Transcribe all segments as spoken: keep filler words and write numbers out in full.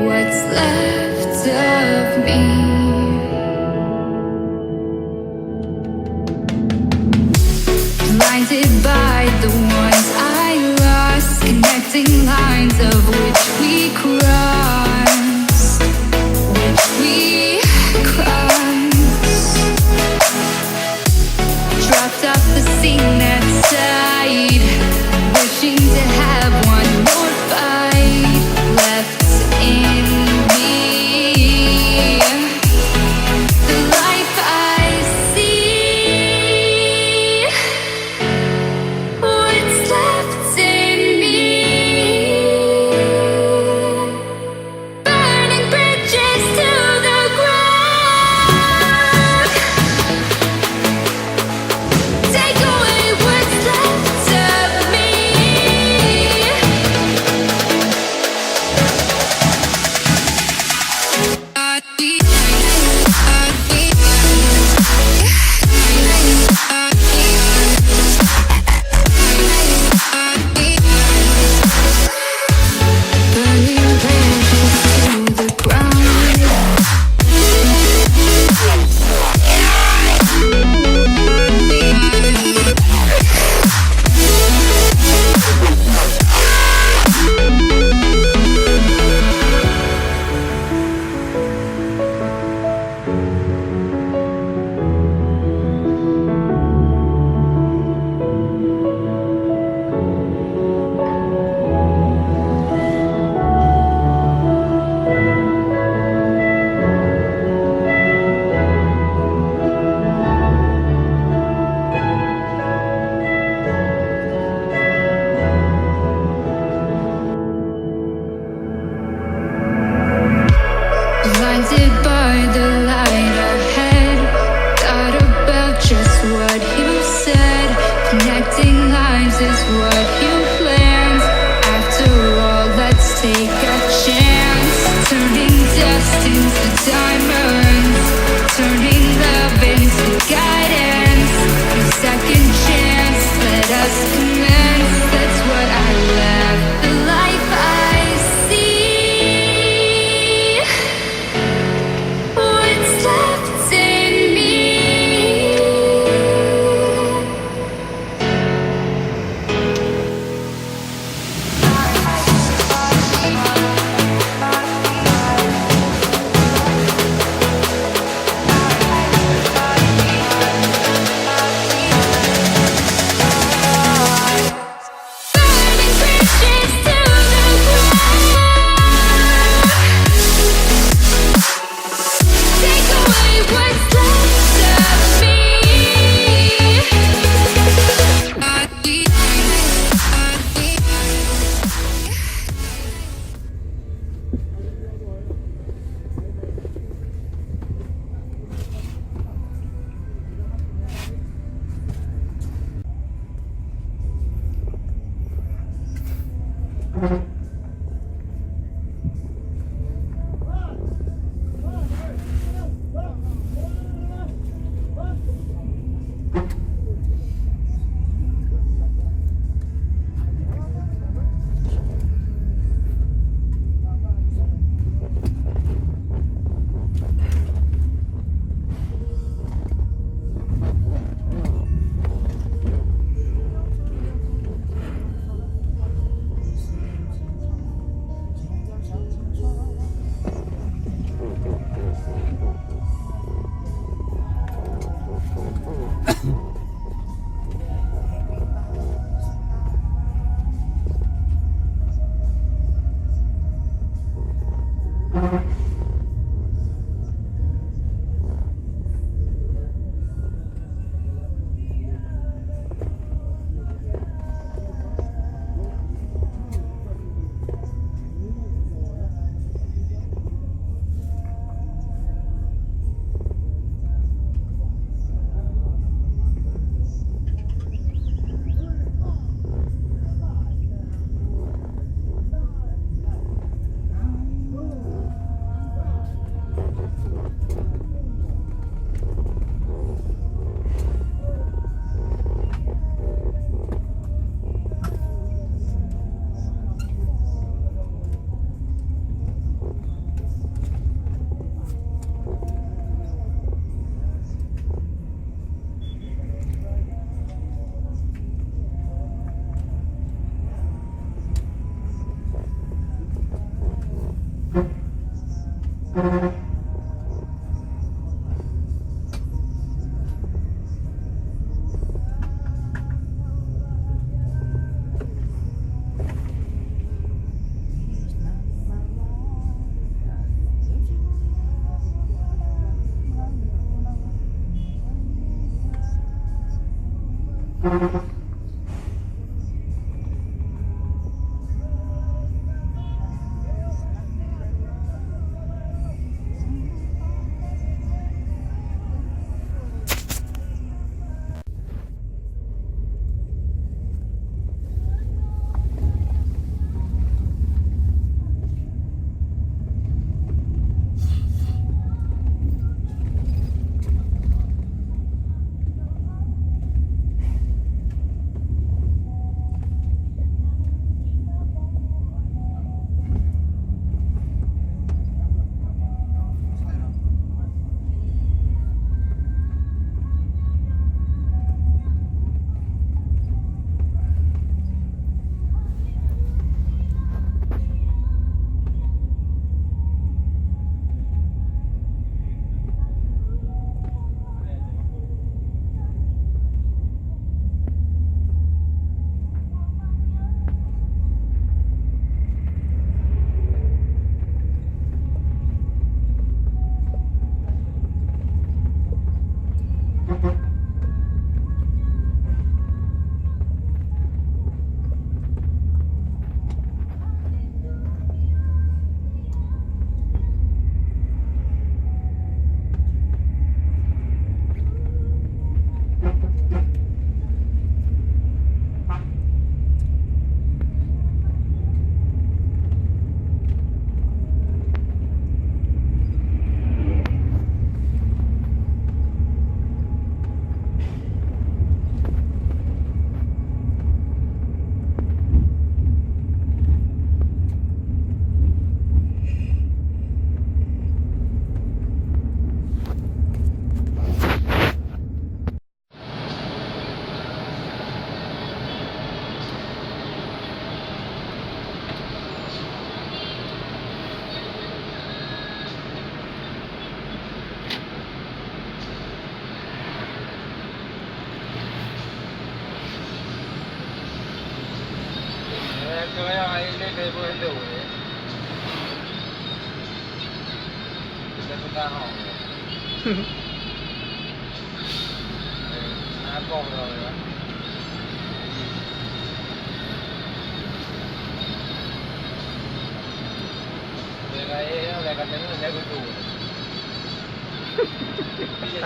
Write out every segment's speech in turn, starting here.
What's left of me? Blinded by the ones I lost, connecting lines of which we crossed, which we crossed. Dropped off the scene at sight, wishing to have one more fight left in me. The life I see, what's left in me. Burning bridges to the ground. Take away what's left of me. Blinded by the light ahead, thought about just what you said. Connecting lines is what you planned. After all, let's take a chance. Turning dust into diamonds, turning love into guidance. A second chance, let us commence. That's what I left. The life I see, what's left in me.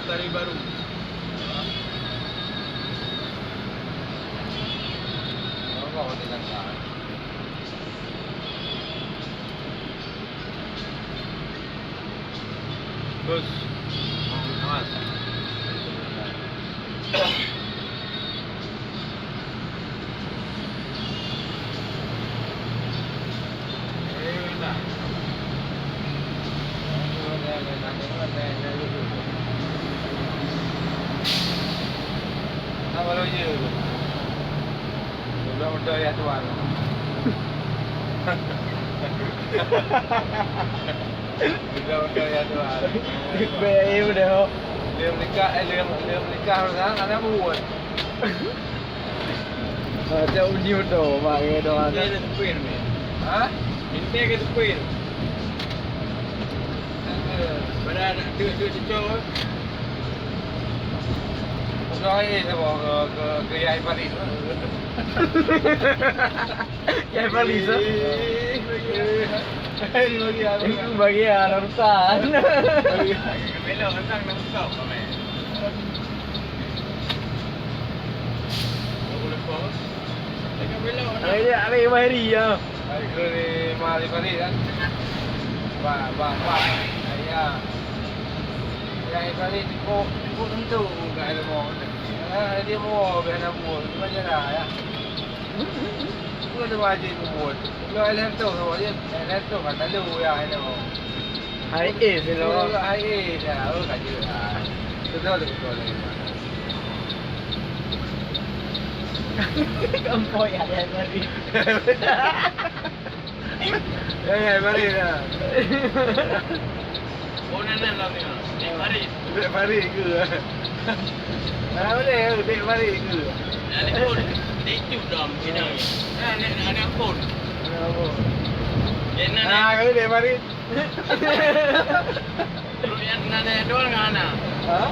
Dari baru. Bos. Awas. Apa lawyer tu? Udah, udah ya, tuan. Udah, udah ya, tuan. Baik, udah. Dia menikah, eh, dia, dia menikah orang, anak buat. Macam uji betul, mak, ya, doang. Ini ada tepir ni. Ha? Ini ada tepir. Pada anak tu, tu, tu, tu. Udah, eh, sama ke, ke, ke Yai Farid. Yai Farid, ah? Eh, eh, eh, bagi aku. Itu bagi aku, Rostan. Belok, Rostan, nak buka apa, meh? Dua puluh pos. Tengah belok, nak. Ada, ada Yai Farid, ya. Hai, kru ni mari balik kan. Bah, bah, bah. Ya. Ya, balik cukup, cukup tentu kat ilmu. Ah, dia mau biar nak buat. Cuma je lah, ya. Bukan tu wajib buat. Kalau ada tu, kalau dia, ada tu kan lalu ya, ilmu. Hai, eh, sila. Hai, eh, dah, oh, kat dia. Ah. Betul, betul, betul. Kompoi ada tadi. Ya, ya, mari dah. Oh, nan, nan, nan, nan. Dek Farid. Dek Farid ke? Ah, boleh, Dek Farid ke? Nah, ni pun. Dek Cut dah, mungkin dah. Nah, ni, ni, ni pun. Kenapa? Dia nak, ah, nak. Kalau Dek Farid. Terus yang nada yang dua dengan Ana. Ha?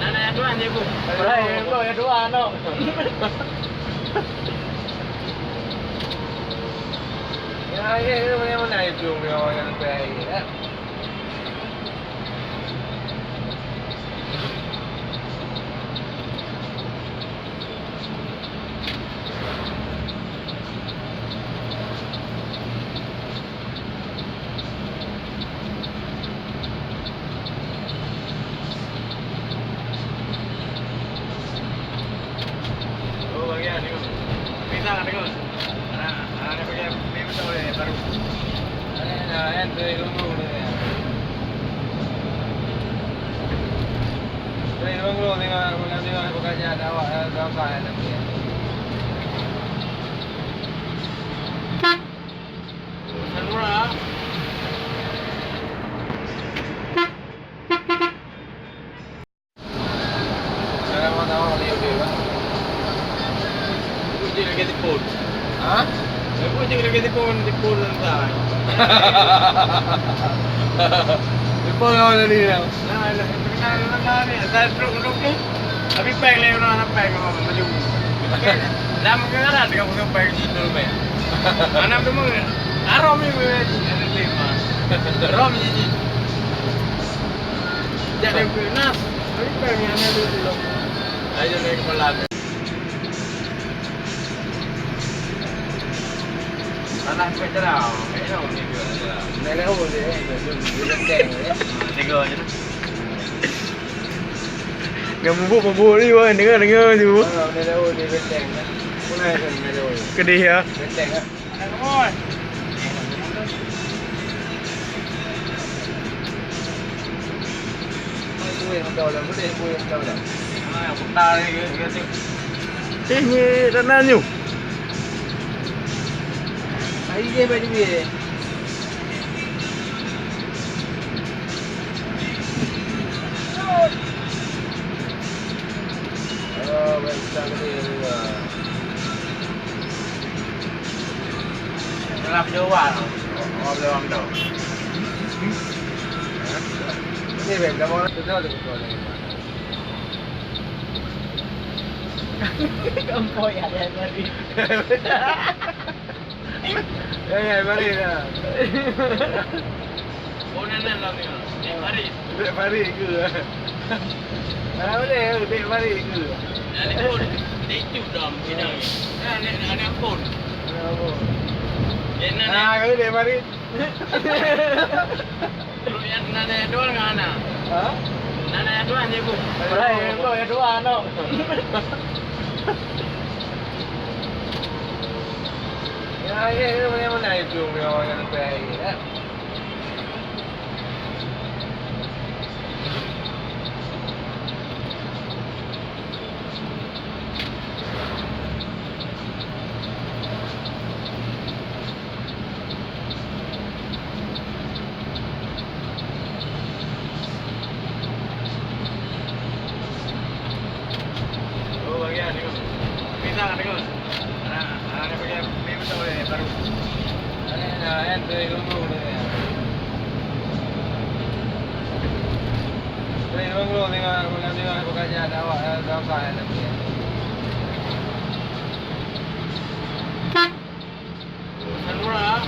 Nada yang dua je, Bu. Hai, yang dua, yang dua, no. Ya, ya, ya, mana, mana itu yang orang yang sampai, ya? Oh, bagian ni. Pisang tengok. Nah, ada bagian ni betul ni, baru. Ada, ada, ada, ada, ada. Dari dulu tengok, tengok, tengok, bukan je ada awak, eh, gambar, eh, tapi. Sanura. Dalam mata awak dia, dia, kan? Ibu je lagi telepon. Ha? Ibu je lagi telepon, telepon entah. Telepon awak tadi, ya? Nah, nah, nah, nah, nah, nah, saya truk duduk ni. Tapi peng ni, orang peng, orang maju. Lam ke kanan, dia bukan peng situ, peng. Mana tu, meng? Arom ni, weh, ada tema. Rom ni, ni. Jadi, nas. Tapi peng ni, ada tu, tu. Ayo, naik kepala. Tanah kuat terang. Kayak ni, orang ni jual terang. Naik lewat je, eh. Dia lenteng je, eh. Tiga je lah. Ngon mabök-mabök ni, wah, dengar-dengar je, wah. Ah, bendera di benteng, kan? Pernah kan bendera? Kedih, ya? Benteng, kan? Boleh, boleh, boleh. Ah, putar lagi, gitu. Eh, ni tanah nyu. Hari dia bagi dia. Oh, baik, kita kena dua. Dalam dua, oh, belum tu. Ni, baik, dah bawa tu, dah, dah, dah. Kompoi ada tadi. Ya, ya, mari dah. Oh, nan, nan, nan, nan. Dek Farid. Dek Farid ke? Ah, boleh, Dek Farid ke? Nah, ni pun. Dek Cut dah, mungkin dah. Nah, ni, ni, ni pun. Ya, pun. Ya, nan, nan. Ah, kalau Dek Farid. Kalau yang nada yang dua dengan Ana. Ha? Nada yang dua je, Bu. Hai, yang dua, yang dua, no. Ya, ya, ya, mana, mana itu yang, yang sampai, ya. Oh, bagian tengok. Pisang tengok. Ah, ah, dia pakai pay betul dia, baru. Ada, ada, ada, ada, ada. Dari dulu tengok, tengok, tengok, bukan je ada awak, ada gambar, ada. Sanura.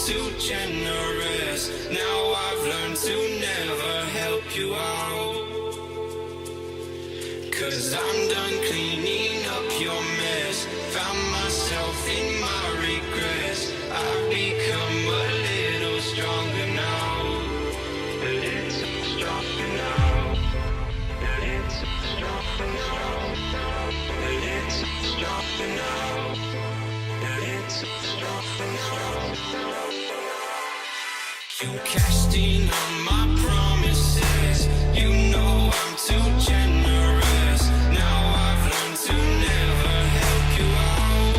Too generous. Now I've learned to never help you out. 'Cause I'm done cleaning up your mess. Found myself in my regrets. I've become a little stronger now. A little stronger now. A little stronger now. A little stronger now. A little stronger now. You cashed in on my promises. You know I'm too generous. Now I've learned to never help you out.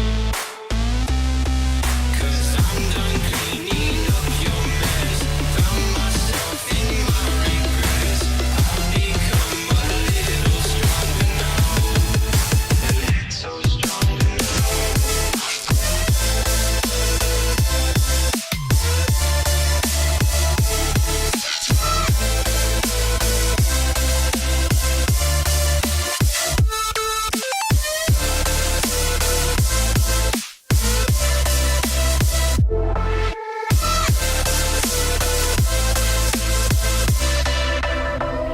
'Cause I'm done cleaning up your mess. Found myself in my regrets. I've become a little stronger now. A little stronger now.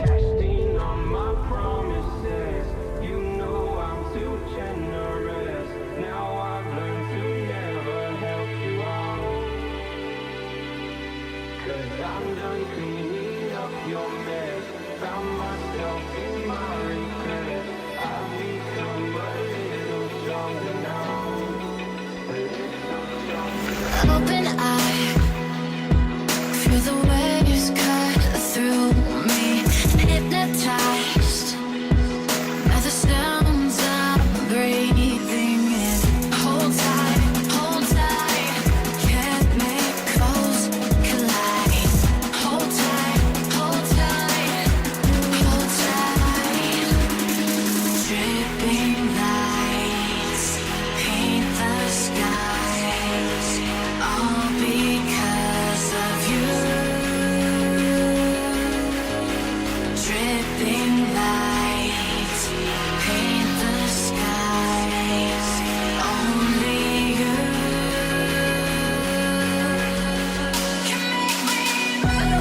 Cashed in on my promises. You know I'm too generous. Now I've learned to never help you out. 'Cause I'm done cleaning up your mess. Found myself in my regrets. I've become a little stronger now. A little stronger now. Open eye, feel the waves cut through me. Hypnotized by the sounds I'm breathing in. Hold tight, hold tight, can't make foes collide. Hold tight, hold tight, hold tight. Dripping lights paint the skies, all because of you. Dripping lights paint the skies, only you can make me move.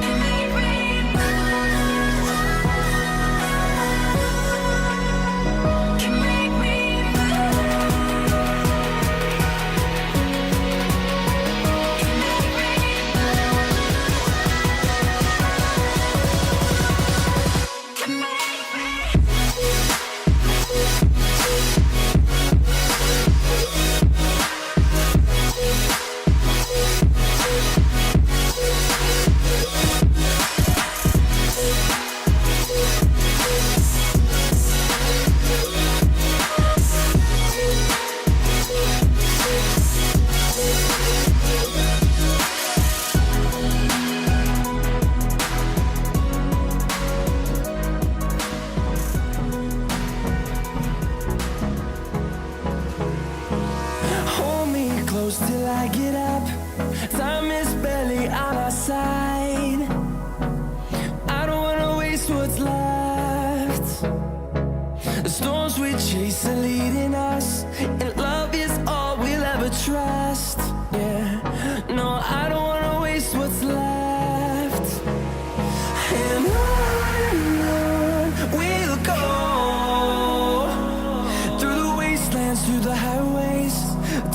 Can make me move. Can make me move. Hold me close till I get up. Time is barely on our side. I don't wanna waste what's left. The storms we chase are leading us, and love is all we'll ever trust. Yeah, no, I don't wanna waste what's left. And on and on we'll go, through the wastelands, through the highways,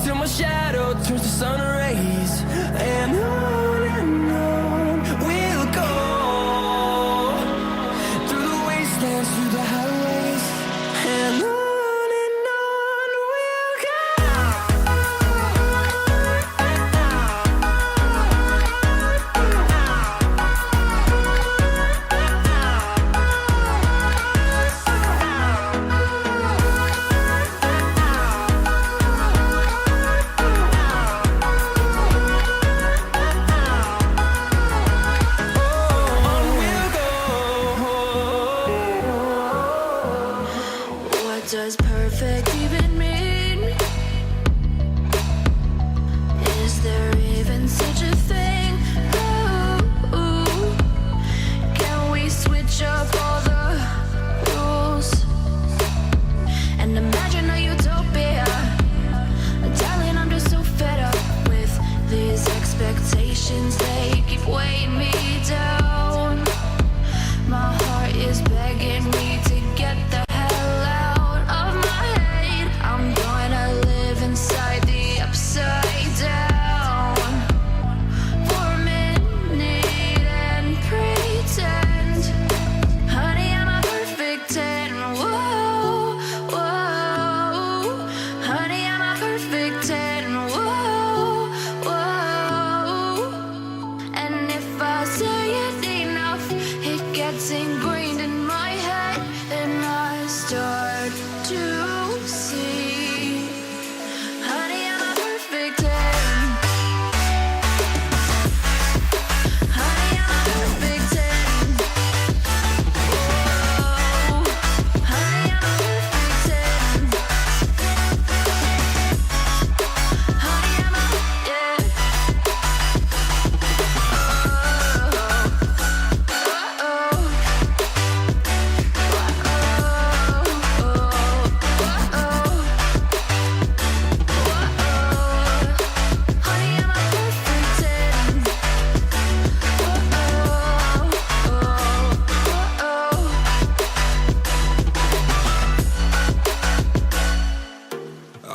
till my shadow turns to sun rays. And on and on we'll go, through the wastelands, through the highways. And on and on we'll go.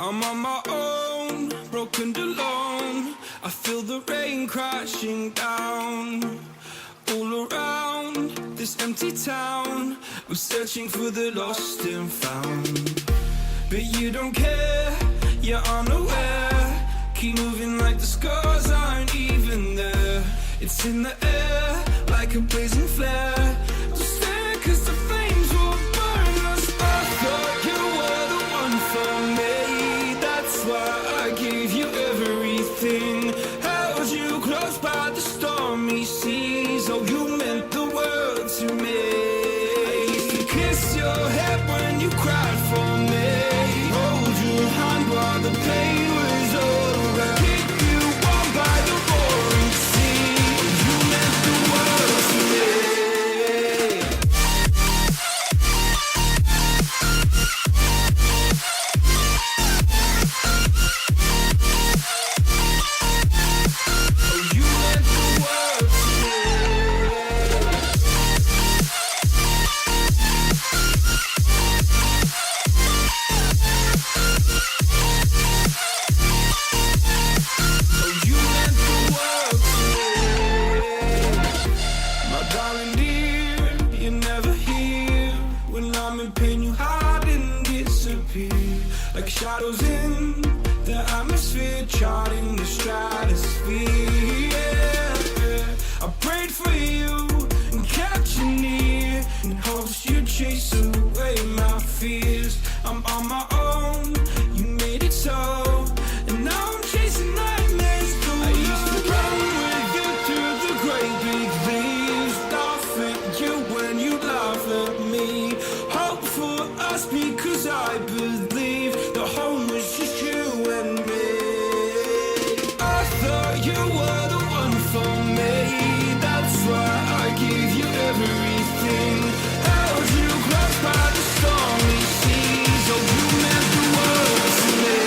I'm on my own, broken alone. I feel the rain crashing down. All around this empty town, I'm searching for the lost and found. But you don't care, you're unaware. Keep moving like the scars aren't even there. It's in the air, like a blazing flare. Don't stare, 'cause the flames will burn us. I thought you were the one for me. That's why I gave you everything. Held you close by the stormy seas. Oh, you meant the world to me. I used to kiss your head when you cried for me. Hold your hand while the pain was over. Keep you warm by the roaring sea. You meant the world to me. My darling dear, you're never here. When I'm in pain, you hide and disappear. Like shadows in the atmosphere, charting the stratosphere. Yeah. I prayed for you and kept you near, in hopes you'd chase away my fears. I'm on my own, you made it so, and now I'm chasing nightmares through. I used to run with you through the great big leaves, laugh at you when you laugh at me. Hope for us because I believe the home was just you and me. I thought you were the one for me. That's why I gave you everything. Held you close by the stormy seas. Oh, you meant the world to me.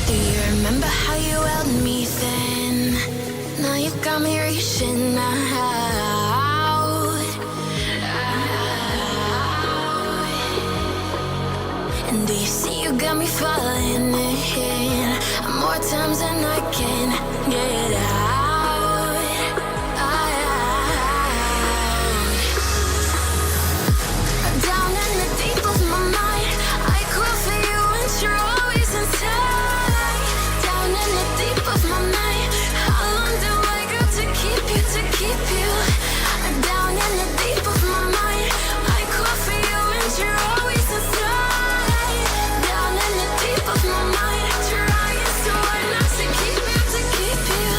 Do you remember how you held me then? Now you got me reaching out. And do you see you got me falling in more times than I can get out? Down in the deep of my mind, I call for you and you're always inside. Down in the deep of my mind, how long do I got to keep you, to keep you? Down in the deep of my mind, I call for you and you're always inside. Down in the deep of my mind, trying so hard not to keep you, to keep you.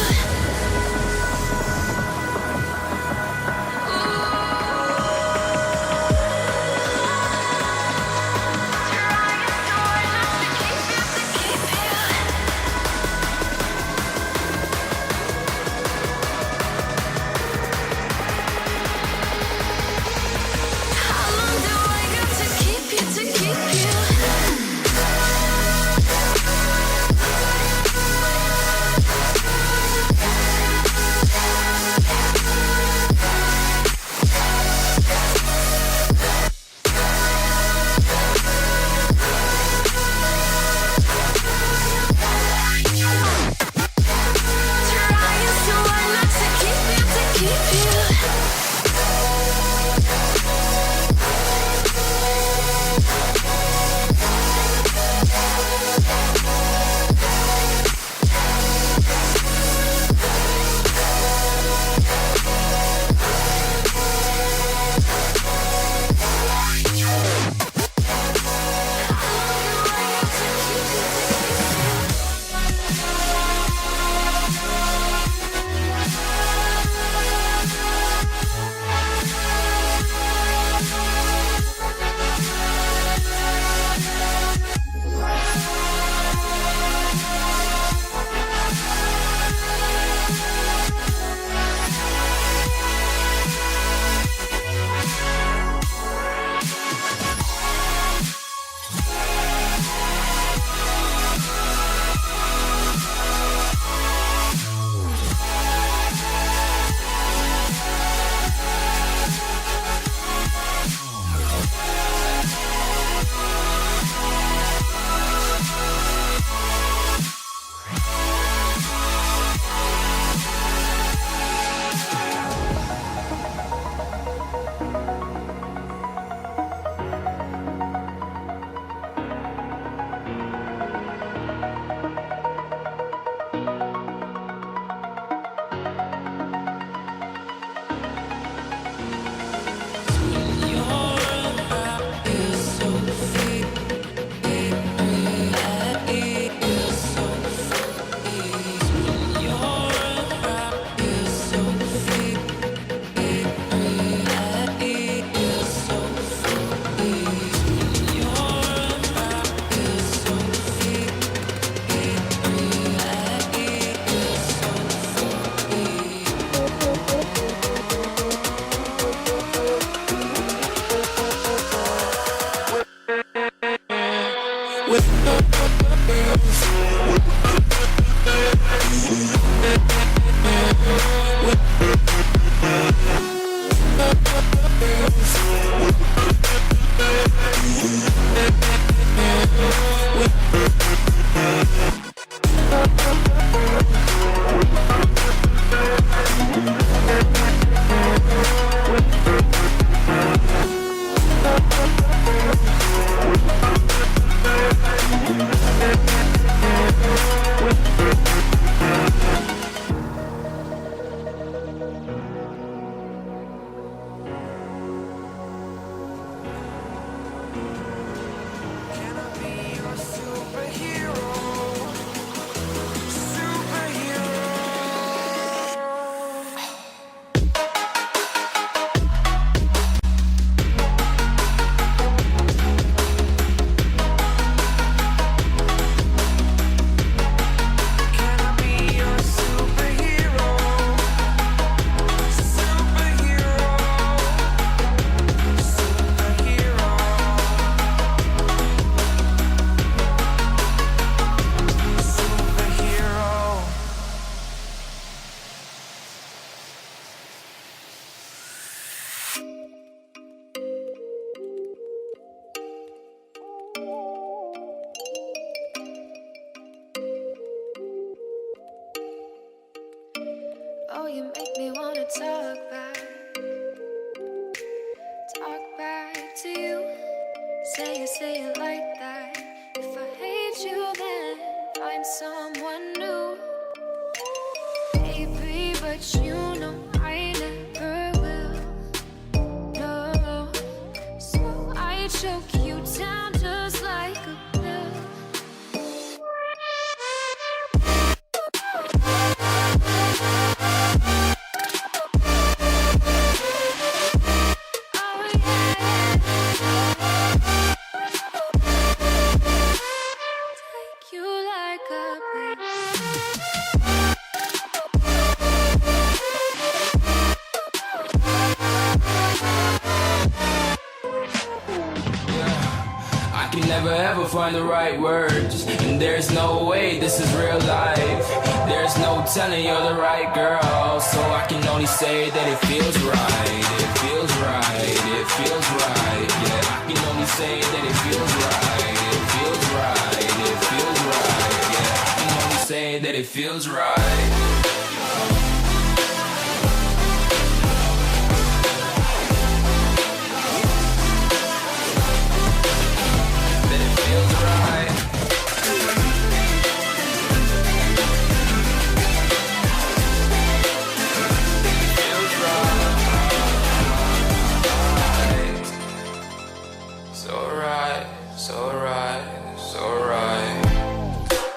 You make me wanna talk back, talk back to you. Say you say it like that. If I hate you, then find someone new. Baby, but you know I never will. No, so I choke you down just like a pill. I can never ever find the right words, and there's no way this is real life. There's no telling you're the right girl, so I can only say that it feels right. It feels right, it feels right. Yeah, I can only say that it feels right. It feels right, it feels right. Yeah, I can only say that it feels right.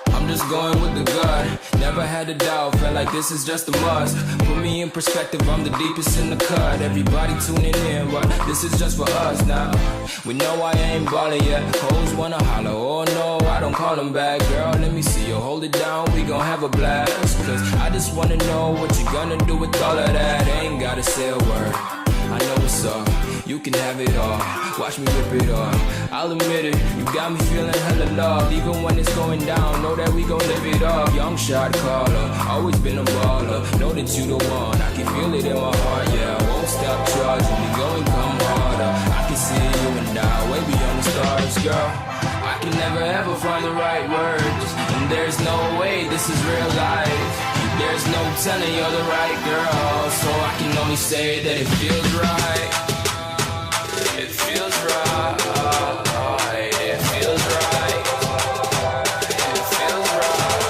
I'm just going with the gut. Never had a doubt, felt like this is just a must. Put me in perspective, I'm the deepest in the cut. Everybody tuning in, what? This is just for us now. We know I ain't ballin' yet. Hoes wanna holler, oh no, I don't call 'em back. Girl, let me see you hold it down, we gon' have a blast. Cause I just wanna know what you gonna do with all of that. Ain't gotta say a word, I know what's up. You can have it all, watch me rip it off. I'll admit it, you got me feeling hella love. Even when it's going down, know that we gon' live it up. Young shot caller, always been a baller. Know that you the one, I can feel it in my heart. Yeah, I won't stop charging, we going come harder. I can see you and I, way beyond the stars, girl. I can never ever find the right words, and there's no way this is real life. There's no telling you're the right girl, so I can only say that it feels right. It feels right. It feels right. It feels right.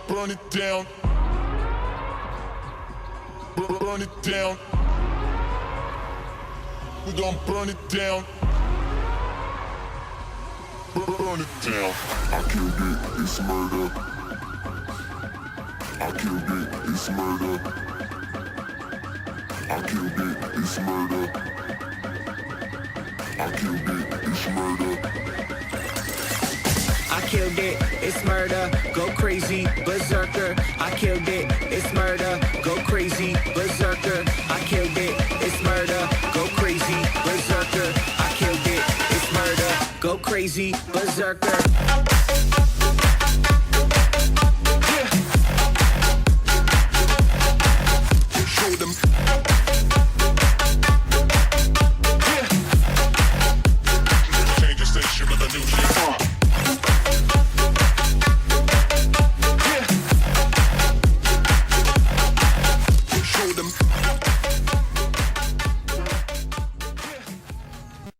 Burn it down. Burn it down. We gon' burn it down. Burn it down. I killed it, it's murder. I killed it, it's murder. I killed it, it's murder. I killed it, it's murder. I killed it, it's murder. Go crazy, berserker. I killed it, it's murder. Go crazy, berserker. I killed it, it's murder. Go crazy, berserker. I killed it, it's murder. Go crazy, berserker. Yeah. Show them. Yeah. Change the station with a new shit. Uh.